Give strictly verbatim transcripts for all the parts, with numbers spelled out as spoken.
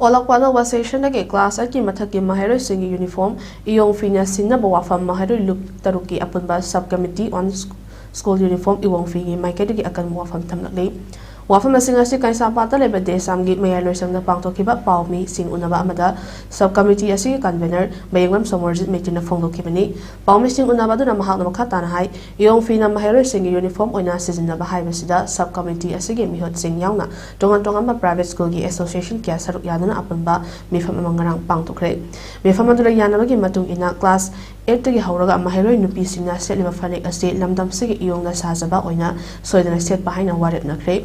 ꯑꯣꯜꯂꯛꯄ ꯑꯅꯧꯕ ꯁꯦꯁꯟꯗꯒꯤ ꯀ꯭ꯂꯥꯁ ꯑꯩꯠꯀꯤ ꯃꯊꯛꯀꯤ ꯃꯍꯩꯔꯣꯏꯁꯤꯡꯒꯤ ꯌꯨꯅꯤꯐꯣꯔꯝ ꯏꯌꯣꯡ ꯐꯤꯅ ꯁꯤꯟꯅꯕ ꯋꯥꯐꯝ ꯃꯍꯩꯔꯣꯏ ꯂꯨꯞ ꯇꯔꯨꯛꯀꯤ ꯑꯄꯨꯟꯕ ꯁꯕ ꯀꯃꯤꯇꯤ ꯑꯣꯟ ꯁ꯭ꯀꯨꯜ ꯌꯨꯅꯤꯐꯣꯔꯝ ꯏꯌꯣꯡ ꯐꯤꯒꯤ ꯃꯥꯏꯀꯩꯗꯒꯤ ꯑꯀꯟꯕ ꯋꯥꯐꯝ ꯊꯝꯂꯛꯂꯤ꯫ ꯋꯥꯐꯝ ꯑꯁꯤꯡ ꯑꯁꯤ ꯀꯩꯁꯥꯝꯄꯥꯠꯇ ꯂꯩꯕ ꯗꯦꯁꯥꯝꯒꯤ ꯃꯌꯥꯏꯂꯣꯏꯁꯪꯗ ꯄꯥꯡꯊꯣꯛꯈꯤꯕ ꯄꯥꯎꯃꯤꯁꯤꯡ ꯎꯅꯕ ꯑꯃꯗ ꯁꯕ ꯀꯃꯤꯇꯤ ꯑꯁꯤꯒꯤ ꯀꯟꯚꯦꯅꯔ ꯃꯌꯦꯡꯕꯝ ꯁꯣꯃꯣꯔꯖꯤꯠ ꯃꯩꯇ꯭ꯔꯤꯅ ꯐꯣꯡꯗꯣꯛꯈꯤꯕꯅꯤ꯫ ꯄꯥꯎꯃꯤꯁꯤꯡ ꯎꯅꯕ ꯑꯗꯨꯅ ꯃꯍꯥꯛꯅ ꯃꯈꯥ ꯇꯥꯅ ꯍꯥꯏ, ꯏꯌꯣꯡ ꯐꯤꯅ ꯃꯍꯩꯔꯣꯏꯁꯤꯡꯒꯤ ꯌꯨꯅꯤꯐꯣꯔꯝ ꯑꯣꯏꯅ ꯁꯤꯖꯤꯟꯅꯕ ꯍꯥꯏꯕꯁꯤꯗ ꯁꯕ ꯀꯃꯤꯇꯤ ꯑꯁꯤꯒꯤ ꯃꯤꯍꯨꯠꯁꯤꯡ ꯌꯥꯎꯅ ꯇꯣꯉꯥꯟ ꯇꯣꯉꯥꯟꯕ ꯄ꯭ꯔꯥꯏꯚꯦꯠ ꯁ꯭ꯀꯨꯜꯒꯤ ꯑꯦꯁꯣꯁꯤꯌꯦꯁꯟ ꯀꯌꯥ ꯁꯔꯨꯛ ꯌꯥꯗꯨꯅ ꯑꯄꯨꯟꯕ ꯃꯤꯐꯝ ꯑꯃ ꯉꯔꯥꯡ ꯄꯥꯡꯊꯣꯛꯈ꯭ꯔꯦ꯫ ꯃꯤꯐꯝ ꯑꯗꯨꯗ ꯌꯥꯅꯕꯒꯤ ꯃꯇꯨꯡ ꯏꯟꯅ ꯀ꯭ꯂꯥꯁ ꯑꯩꯠꯇꯒꯤ ꯍꯧꯔꯒ ꯃꯍꯩꯔꯣꯏ ꯅꯨꯄꯤꯁꯤꯡꯅ ꯁꯦꯠꯂꯤꯕ ꯐꯅꯦꯛ ꯑꯁꯤ ꯂꯝꯗꯝꯁꯤꯒꯤ ꯏꯌꯣꯡꯗ ꯁꯥꯖꯕ ꯑꯣꯏꯅ ꯁꯣꯏꯗꯅ ꯁꯦꯠꯄ ꯍꯥꯏꯅ ꯋꯥꯔꯦꯞꯅꯈ꯭ꯔꯦ꯫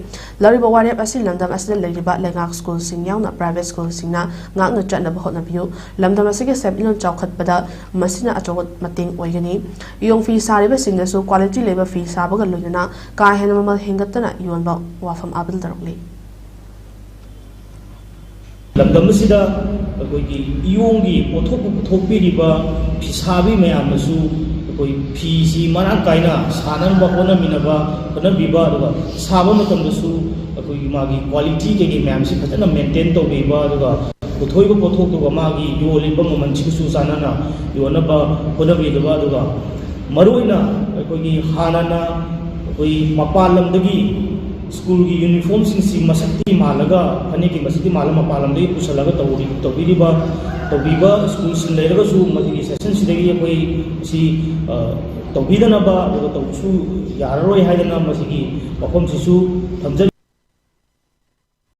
ꯂꯧꯔꯤꯕ ꯋꯥꯔꯦꯞ ꯑꯁꯤ ꯂꯝꯗꯝ ꯑꯁꯤꯗ ꯂꯩꯔꯤꯕ ꯂꯩꯉꯥꯛ ꯁ꯭ꯀꯨꯜꯁꯤꯡ ꯌꯥꯎꯅ ꯄ꯭ꯔꯥꯏꯚꯦꯠ ꯁ꯭ꯀꯨꯜꯁꯤꯡꯅ ꯉꯥꯛꯅ ꯆꯠꯅꯕ ꯍꯣꯠꯅꯕꯤꯌꯨ꯫ ꯂꯝꯗꯝ ꯑꯁꯤꯒꯤ ꯁꯦꯟꯃꯤꯠꯂꯣꯟ ꯆꯥꯎꯈꯠꯄꯗ ꯃꯁꯤꯅ ꯑꯆꯧꯕ ꯃꯇꯦꯡ ꯑꯣꯏꯒꯅꯤ꯫ ꯏꯌꯣꯡ ꯐꯤ ꯁꯥꯔꯤꯕꯁꯤꯡꯅꯁꯨ ꯀ꯭ꯋꯥꯂꯤꯇꯤ ꯂꯩꯕ ꯐꯤ ꯁꯥꯕꯒ ꯂꯣꯏꯅꯅ ꯀꯥ ꯍꯦꯟꯅ ꯃꯃꯜ ꯍꯦꯟꯒꯠꯇꯅ ꯌꯣꯟꯕ ꯋꯥꯐꯝ ꯑꯥꯕꯤꯜ ꯇꯧꯔꯛꯂꯤ꯫ ꯂꯝꯗꯝ ꯑꯁꯤꯗ ꯑꯩꯈꯣꯏꯒꯤ ꯏꯌꯣꯡꯒꯤ ꯄꯣꯠꯊꯣꯛꯄꯨ ꯄꯨꯊꯣꯛꯄꯤꯔꯤꯕ ꯐꯤꯁꯥꯕꯤ ꯃꯌꯥꯝꯅꯁꯨ ꯑꯩꯈꯣꯏ ꯐꯤꯁꯤ ꯃꯔꯥꯡ ꯀꯥꯏꯅ ꯁꯥꯅꯅꯕ ꯍꯣꯠꯅꯃꯤꯟꯅꯕ, ꯍꯣꯠꯅꯕꯤꯕ, ꯑꯗꯨꯒ ꯁꯥꯕ ꯃꯇꯝꯗꯁꯨ ꯑꯩꯈꯣꯏꯒꯤ ꯃꯥꯒꯤ ꯀ꯭ꯋꯥꯂꯤꯇꯤ ꯀꯩꯀꯩ ꯃꯌꯥꯝꯁꯤ ꯐꯖꯅ ꯃꯦꯟꯇꯦꯟ ꯇꯧꯕꯤꯕ, ꯑꯗꯨꯒ ꯄꯨꯊꯣꯛꯏꯕ ꯄꯣꯠꯊꯣꯛꯇꯨꯒ ꯃꯥꯒꯤ ꯌꯣꯜꯂꯤꯕ ꯃꯃꯜꯁꯤꯒꯁꯨ ꯆꯥꯟꯅꯅ ꯌꯣꯟꯅꯕ ꯍꯣꯠꯅꯕꯤꯗꯕ, ꯑꯗꯨꯒ ꯃꯔꯨꯑꯣꯏꯅ ꯑꯩꯈꯣꯏꯒꯤ ꯍꯥꯟꯅꯅ ꯑꯩꯈꯣꯏ ꯃꯄꯥꯟ ꯂꯝꯗꯒꯤ ꯁ꯭ꯀꯨꯜꯒꯤ ꯌꯨꯅꯤꯐꯣꯔꯝꯁꯤꯡꯁꯤ ꯃꯁꯛꯇꯤ ꯃꯥꯜꯂꯒ, ꯐꯅꯦꯛꯀꯤ ꯃꯁꯛꯇꯤ ꯃꯥꯜꯂꯒ ꯃꯄꯥꯟ ꯂꯝꯗꯒꯤ ꯄꯨꯁꯜꯂꯒ ꯇꯧꯔꯤ-, ꯇꯧꯕꯤꯔꯤꯕ, ꯇꯧꯕꯤꯕ ꯁ꯭ꯀꯨꯜꯁꯤꯡ ꯂꯩꯔꯒꯁꯨ ꯃꯁꯤꯒꯤ ꯁꯦꯁꯟꯁꯤꯗꯒꯤ ꯑꯩꯈꯣꯏ ꯁꯤ, ꯑ, ꯇꯧꯕꯤꯗꯅꯕ, ꯑꯗꯨꯒ ꯇꯧꯕꯁꯨ ꯌꯥꯔꯔꯣꯏ ꯍꯥꯏꯗꯅ ꯃꯁꯤꯒꯤ ꯋꯥꯐꯝꯁꯤꯁꯨ ꯊꯝꯖꯔꯤ꯫